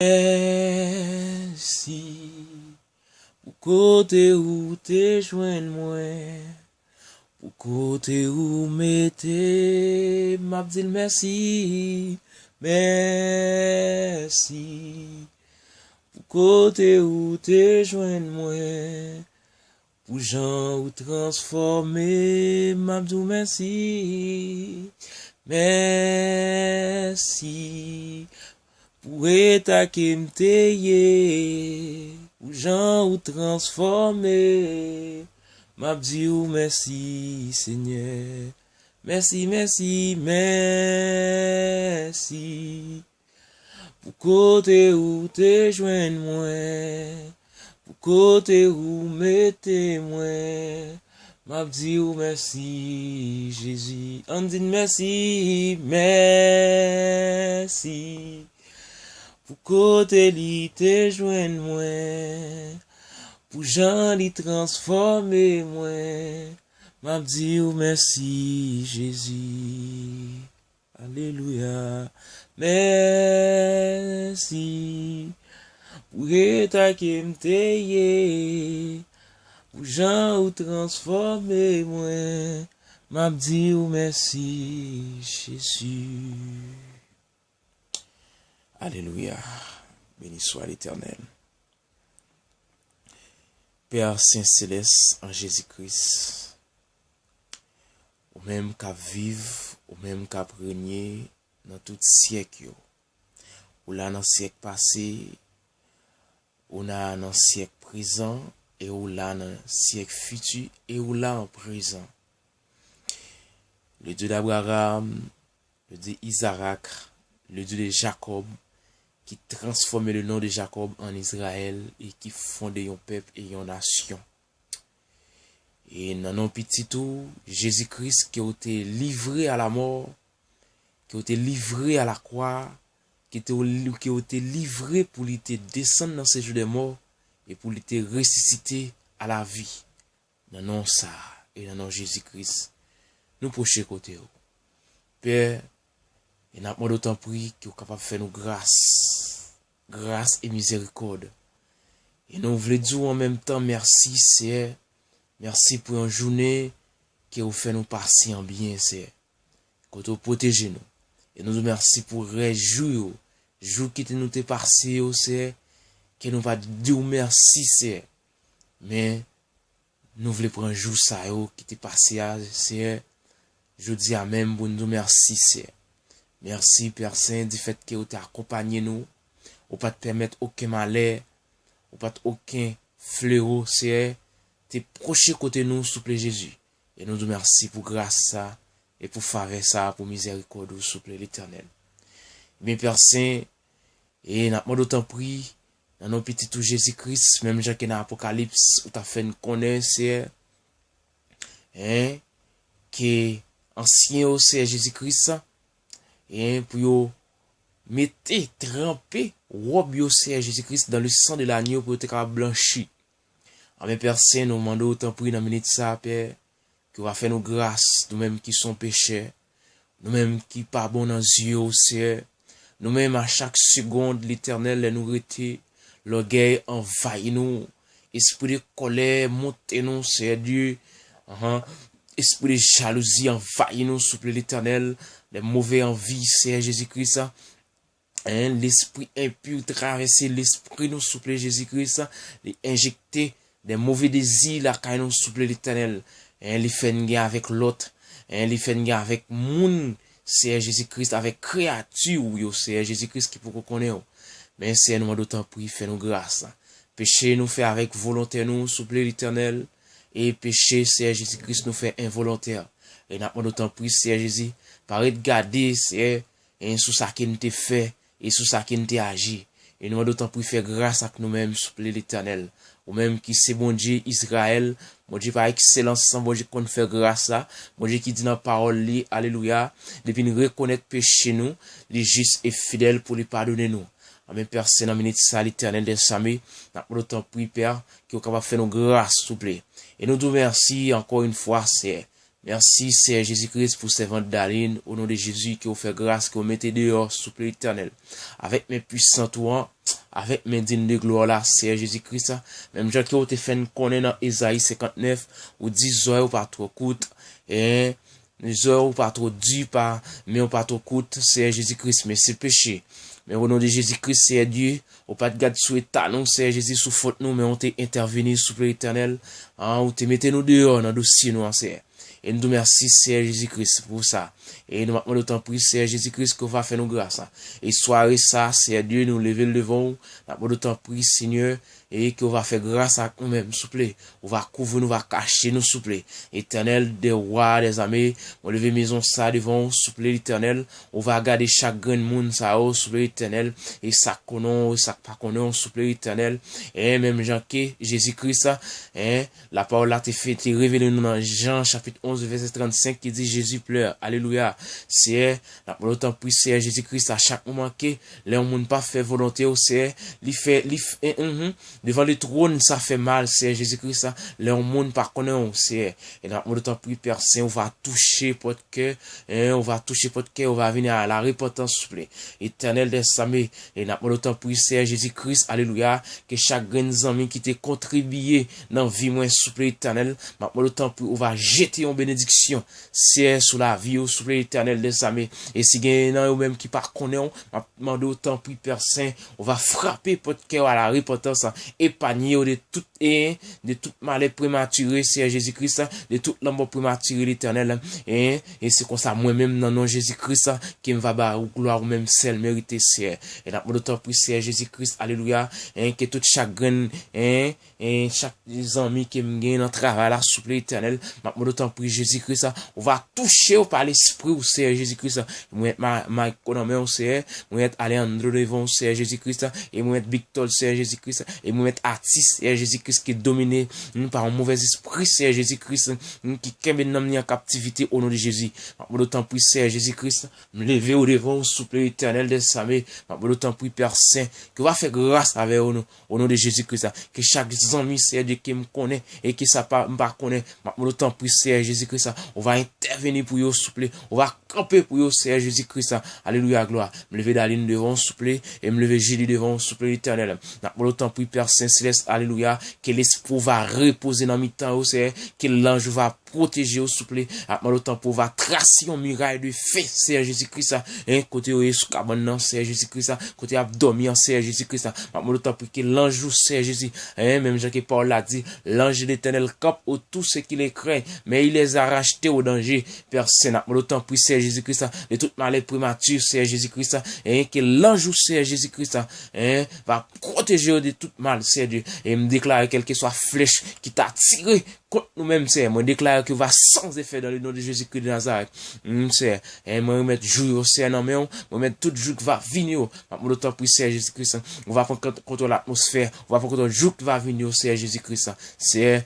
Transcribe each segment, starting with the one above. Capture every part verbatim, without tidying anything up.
Mèsi pou kote ou te jwenn mwen, pou kote ou mete m, m ap di l mèsi, mèsi. Pou kote ou te jwenn mwen, pou jan ou transfòme m, m ap di w mèsi, mèsi. Pou eta ke m te ye, pou jan ou transfòme m, m ap di w mèsi, Senyè. Mèsi, mèsi, mèsi. Pou kote ou te jwenn mwen, pou kote ou mete mwen, m ap di w mèsi, Jezi. Ann di n mèsi, mèsi. Pou kote li te jwenn mwen, pou jan li transfòme mwen, m ap di w mèsi, Jezi. Alelouya. Mèsi pou eta ke m te ye, pou jan ou transfòme mwen. M ap di w mèsi, Jezi. Alelouya. Beni swa Letènèl. Pè Sen Selès an Jezi Kris, ou menm k ap viv, ou menm k ap renye nan tout syèk yo. Ou la nan syèk pase, ou la nan syèk prezan, e ou la nan syèk fiti, e ou la an prezan. Le Dieu d'Abraham, le Dieu d'Isaac, le Dieu de Jacob, ki transfòme le non de Jacob an Izrayèl e ki fonde yon pèp e yon nasyon. E nan non pitit ou, Jezi Kris, ke w te livre a la mò, ke w te livre a la kwa, ke te, ke w te livre pou li te desann nan sejou dè mò, e pou li te resisite a la vi. Nan non sa a, e nan non Jezi Kris, nou pwoche kote w. Pè, e n ap mande w tanpri ke w kapab fè nou gras, gras e mizèrikòd. E nou vle di w an menm tan mèsi, Seyè. Mèsi pou yon jounen ke w fè nou pase an byen, Seyè. Kote w pwoteje nou. E nou di w mèsi pou rès jou yo, jou ki te nou te pase yo, Seyè. Ke nou pa di w mèsi, Seyè. Men, nou vle pran jou sa yo ki te pase a, Seyè. Jodi a menm pou n di w mèsi, Seyè. Mèsi, Pè Sen, difèt ke w te akonpanye nou. Ou pa t pèmèt okenn malè, ou pa t okenn flewo, Seyè, te pwoche kote nou, souple Jezi. E nou di w mèsi pou gras sa e pou favè sa, pou mizèrikòd ou, souple Letènèl. Ebyen, Pè Sen, e n ap mande w tanpri, nan non pitit ou Jezi Kris, menm jan ke nan Apokalips, ou ta fè n konnen, Seyè, en, ke ansyen yo, Seyè Jezi Kris, en, pou yo mete, tranpe wòb yo, Seyè Jezi Kris, dans le sang de l'agneau, pou yo te kapab blanchi. Anben, Pè Sen, nou mande w tanpri nan minit sa, Pè, ke w a fè nou gras, nou menm ki se yon pechè, nou menm ki pa bon nan zye w, Seyè. Nou menm, a chak segonn, Letènèl, lè nou rete, lògèy anvayi nou, espri de kòlè monte nou, Seyè Dye. Ahan. Espri de jalouzi anvayi nou, souple Letènèl. Lè move anvi, Seyè Jezi Kris, en, lespri enpi travèse lespri nou, souple Jezi Kris, li enjekte de move dezi lakay nou, souple Letènèl. En, li fè n gen avèk lòt, en, li fè n gen avèk moun, Seyè Jezi Kris, avèk kreyati w yo, Seyè Jezi Kris, ki poko konnen w. Men, Seyè, nou mande w tanpri, fè nou gras. Peche nou fè avèk volontè nou, souple Letènèl, e peche, Seyè Jezi Kris, nou fè envolontè. E n ap mande w tanpri, Seyè Jezi, pa ret gade, Seyè, e sou sa ke n te fè, e sou sa ke n te aji. E nou mande w tanpri fè gras ak nou menm, souple Letènèl. Ou menm ki se Bondye Izrayèl, Bondye pa ekselans, Bondye ki konn fè gras la, Bondye ki di nan pawòl li, alelouya, depi n rekonèt peche nou, li jis e fidèl pou li padone nou. Anben, Pè Sen, nan minit sa, Letènèl dèzame, n ap mande w tanpri, Pè, ke w kapab fè nou gras, souple. E nou di w mèsi ankò yon fwa, Seyè. Mèsi, Seyè Jezi Kris, pou sèvant Darline. O non de Jezi, ke w fè gras, ke w mete deyò, souple Letènèl. Avèk men pwisan ou an, avèk men dign de glwa la, Seyè Jezi Kris, menm jan ke ou te fè n konnen nan Ezayi senkantnèf, ou di zòrèy ou pa twò kout, e zòrèy ou pa twò di, pa, men ou pa twò kout, Seyè Jezi Kris, men se peche. Men o non de Jezi Kris, Seyè Dye, ou pa t gad sou eta nou, Seyè Jezi, sou fòt nou, men ou te entèvini, souple Letènèl, an, ou te mete nou deyò nan dosye nou an, Seyè. E n di w mèsi, Seyè Jezi Kris, pou sa. E nou ap mande w tanpri, Seyè Jezi Kris, ke w va fè nou gras. E sware sa, Seyè Dye, nou leve l devan w. N ap mande w tanpri, Senyè, e ke w va fè gras ak nou menm, souple. Ou va kouvri nou, va kache nou, souple. Etènèl dè wa, dè zame, mwen leve mezon sa devan w, souple, Letènèl. Ou va gade chak grenn moun sa yo, souple, Letènèl. E sa k konnen w, e sa k pa konnen w, souple, Letènèl. E menm jan ke Jezi Kris, en, lapawòl la te fè, te revele nou nan Jan chapit onz, vèsè trannsenk, ki di, Jésus pleure. Alelouya. Seyè, n ap mande w tanpri, Seyè Jezi Kris, a chak moman ke lè yon moun pa fè volonte w, Seyè, li fè, li f-, en, mhm. Devan le twòn, sa fè mal, Seyè Jezi Kris, lè yon moun pa konnen w, Seyè. E n ap mande w tanpri, Pè Sen, ou va touche pòt kè, en, ou va touche pòt kè, ou va vini a la repantans, souple. Etènèl dè zame, e n ap mande w tanpri, Seyè Jezi Kris, alelouya, ke chak grenn zanmi ki te kontribiye nan vi mwen, souple, Etènèl, m ap mande w tanpri, ou va jete yon benediksyon, Seyè, sou lavi yo, souple, Etènèl dè zame. E si gen nan yo menm ki pa konnen w, m ap mande w tanpri, Pè Sen, ou va frape pòt kè yo a la repantans, epanye yo de tout, e, de tout malè prematire, Seyè Jezi Kris, de tout lanmò prematire, Letènèl, e, e se konsa mwen menm, nan non Jezi Kris, ke m va ba ou glwa ou menm sèl merite, Seyè. E n ap mande w tanpri, Seyè Jezi Kris, alelouya, en, ke tout chak grenn, en, e chak zanmi ke m gen nan travay la, souple, Etènèl, m ap mande w tanpri, Jezi Kris, ou va touche yo pa Lespri w, Seyè Jezi Kris. Mwen mèt Ma-, Marco nan men w, Seyè. Mwen mèt Alejandro devan w, Seyè Jezi Kris. E mwen mèt Victor, Seyè Jezi Kris. E mwen mèt Atis, Seyè Jezi Kris, ki domine, mm, pa yon movèzespri, Seyè Jezi Kris, mm, ki kenbe nanm li an kaptivite, o non de Jezi. M ap mande w tanpri, Seyè Jezi Kris, m leve yo devan w, souple, Etènèl dè zame. M ap mande w tanpri, Pè Sen, ke w va fè gras avè yo, non. O non de Jezi Kris, ke chak zanmi, Seyè Dye, ke m konnen e ke sa pa, m pa konnen, m ap mande w tanpri, Seyè Jezi Kris, ou va entèveni pou yo, souple, ou va kanpe pou yo, Seyè Jezi Kris, alelouya, glwa. M leve Dalin devan w, souple, e m leve Jili devan w, souple, Letènèl. N ap mande w tanpri, Pè Sen Selès, alelouya, ke Lespri w va repoze nan mitan yo, Seyè, ke lanj ou va pwoteje yo, souple. Ap mande w tanpri, ou va trase yon miray de fe, Seyè Jezi Kris, en, kote yo ye sou kabann nan, Seyè Jezi Kris, kote y ap dòmi an, Seyè Jezi Kris. M ap mande w tanpri ke lanj ou, Seyè Jezi, en, menm jan ke pawòl la di, l'ange de l'Éternel campe autour ceux qui le craignent, mais il les a rachetés au danger. Pè Sen, n ap mande w tanpri, Seyè Jezi Kris, de tout malè premati, Seyè Jezi Kris, en, ke lanj ou, Seyè Jezi Kris, en, va pwoteje yo de tout mal, Seyè Dye. E m deklare kèlkeswa flèch ki ta tire kont nou menm, Seyè, mwen deklare ke va san efè dans le nom de Jésus-Christ de Nazareth. Mm, Seyè, e mwen remèt jou yo, Seyè, nan men w. Mwen remèt tout jou ki va vini yo. M ap mande w tanpri, Seyè Jezi Kris, ou va pran kont-, kontwòl atmosfè, ou va pran kontwòl jou ki va vini yo, Seyè Jezi Kris. Seyè,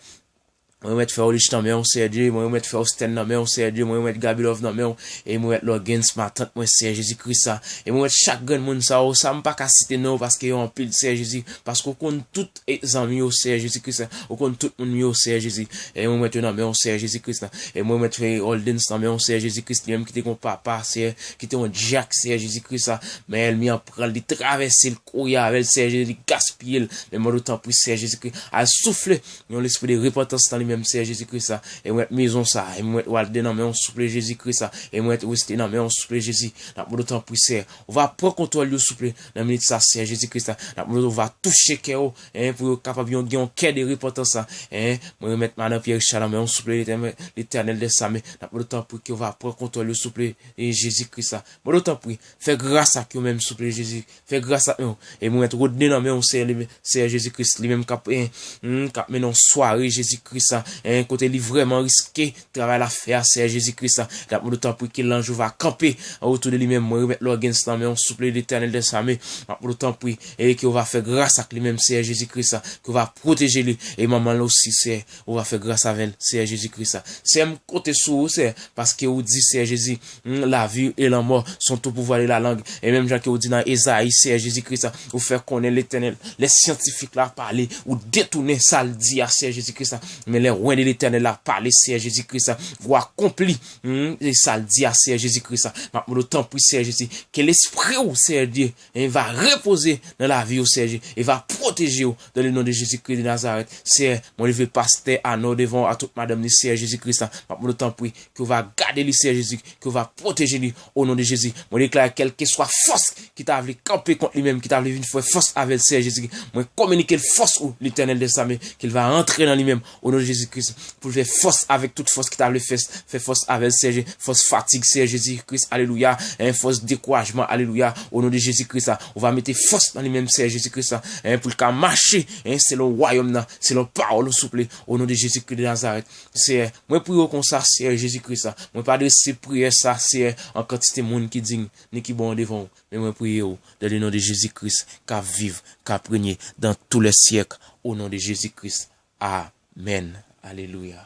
mwen remèt frè Olich nan men w, Seyè Dye. Mwen remèt frè Ostèn nan men w, Seyè Dye. Mwen remèt Gabilòv nan men w. E mwen remèt Lògens, matant mwen, Seyè Jezi Kris. E mwen remèt chak grenn moun sa yo, sa m pa ka site non yo paske yo anpil, Seyè Jezi. Paske w konn tout e zanmi yo, Seyè Jezi Kris. Ou konn tout moun yo, Seyè Jezi. E mwen remèt yo nan men w, Seyè Jezi Kris. E mwen remèt frè Oldens nan men w, Seyè Jezi Kris. Li menm ki te gon papa, Seyè, ki te yon dyak, Seyè Jezi Kris. Men ènmi an pran l, li travèse l, kouri avè l, Seyè Jezi, li gaspiye l. Men mande w tanpri, Seyè Jezi Kris, al soufle yon lespri de repantans nan li menm, Seyè Jezi Kris. E mwen remèt mezon sa, e mwen remèt Walden nan men w, souple, Jezi Kris. E mwen remèt Westy nan men w, souple, Jezi. N ap mande w tanpri, Seyè, ou va pran kontwòl yo, souple, nan minit sa, Seyè Jezi Kris. N ap mande w va touche kè yo, en, pou yo kapab yon, gen yon kè de repantans, en. Mwen remèt madan Pierre Richard nan men w, souple, Letènèl, Letènèl dè zame. N ap mande w tanpri ke w va pran kontwòl yo, souple, e Jezi Kris. Mande w tanpri, fè gras ak yo menm, souple, Jezi. Fè gras ak yo. E mwen remèt Rodney nan men w, Seyè, li, Seyè Jezi Kris, li menm k ap, en, hmm, k ap mennen yon sware, Jezi Kris, en, kote li vrèman riske travay l ap fè a, Seyè Jezi Kris. N ap mande w tanpri ke lanj ou va kanpe otou de li menm. Mwen remèt Lògens nan men w, souple, Letènèl dè zame. N ap mande w tanpri, e ke w va fè gras ak li menm, Seyè Jezi Kris, ke w va pwoteje li. E manman l osi, Seyè, ou va fè gras avè l, Seyè Jezi Kris. Seyè, m konte sou ou, Seyè, paske ou di, Seyè Jezi, hmm, la vie et la mort sont au pouvoir de la langue. E menm jan ke ou di nan Ezayi, Seyè Jezi Kris, ou fè konnen, Letènèl, les scientifiques la pale, ou detounen sa l di a, Seyè Jezi Kris. Men Wen de Letènèl la pale, Seyè Jezi Kris, pou akonpli, hmm, e sa l di a, Seyè Jezi Kris. M ap mande w, tanpri, Seyè Jezi, ke lespri w, Seyè Dye, en, va repoze nan lavi w, Seyè Jezi, e va pwoteje w, dans le nom de Jésus-Christ de Nazareth. Seyè, mwen leve pastè Arnaud devan w, a tout madanm li, Seyè Jezi Kris. M ap mande w, tanpri, ke w va gade li, Seyè Jezi, ke w va pwoteje li, o non de Jezi. Mwen deklare kèlkeswa fòs ki ta vle kanpe kont li menm, ki ta vle vin fè fòs avè l, Seyè Jezi, mwen kominike l fòs ou, Letènèl dèzame, ke l va antre nan li menm, o non de Jezi Kris, pou l fè fòs avèk tout fòs ki ta vle fè, fè fòs avè l, Seyè Je-, fòs fatig, Seyè Jezi Kris, alelouya, en, fòs dekourajman, alelouya, o non de Jezi Kris, ou va mete fòs nan li menm, Seyè Jezi Kris, en, pou l ka mache, en, selon wayòm nan, selon pawòl ou, souple, o non de Jezi Kris de Nazarèt. Seyè, mwen priye w konsa, Seyè Jezi Kris, mwen pa adrese priyè sa, Seyè, an kantite moun ki diy, ni ki bon devan w, men mwen priye w, dans le nom de Jésus-Christ, k ap viv, k ap renye dans tous les siècles, au nom de Jésus-Christ. Amèn. Alelouya.